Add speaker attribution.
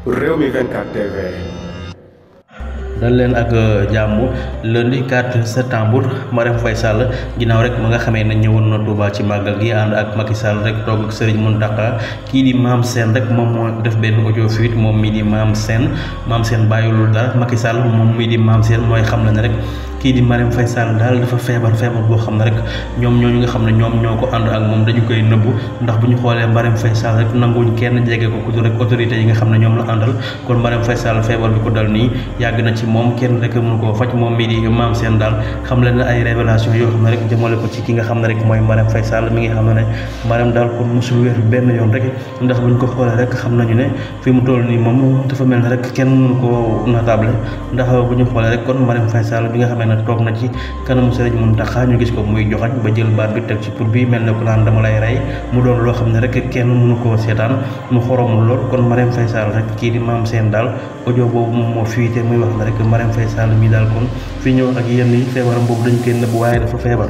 Speaker 1: Rewmi 24 TV.
Speaker 2: dal leen ak jàmm lundi 4 septembre Marème Faye Sall ginnaaw rek ma nga xamee ne ñëwoon na Touba ci màggal gi ànd ak Macky Sall rek toog ak Serigne Mountakha kii di Mame Sène rek moom moo def benn audio fuite moom mii di Mame Sène bàyyilul dara Macky Sall moom mii di Mame Sène mooy xam na ne rek kii di Marème Faye Sall daal dafa feebar boo xam ne rek ñoom ñooñu nga xam ne ñoom ñoo ko ànd ak moom dañu koy nëbbu ndax bu ñu xoolee Marème Faye Sall rek nanguwuñ kenn jege ko ku dul rek autorité yi nga xam ne ñoom la àndal kon Marème Faye Sall feebar bi ko dal nii yàgg na ci moom kenn rek mënu koo faj moom mii di Mame Sène daal xam leen ne ay révélation yoo xam ne rek jëmale ko ci ki nga xam ne rek mooy Marème Faye Sall mi ngi xam ne Marème daal kon mosul wér benn yoon rek ndax bu ñu ko xoolee rek xam nañu ne fi mu toll nii moom dafa mel ne rek kenn mënu koo natable ndax bu ñu xoolee rek kon Marème Faye Sall bi nga xamee ne toog na ci kanamu Serigne Mountakha ñu gis ko muy joxañ ba jël baat bi teg ci pour bi mel ne ku naan dama lay rey mu doon loo xam ne rek kenn mënu koo seetaan mu xoromul lool kon Marème Faye Sall rek kii di Mame Sène daal audio boobu moom moo fuité muy wax ne rek Marème Faye Sall mi daal kon fi ñëw ak yenn yi feebaram boobu dañ koy nëbb waaye dafa feebar.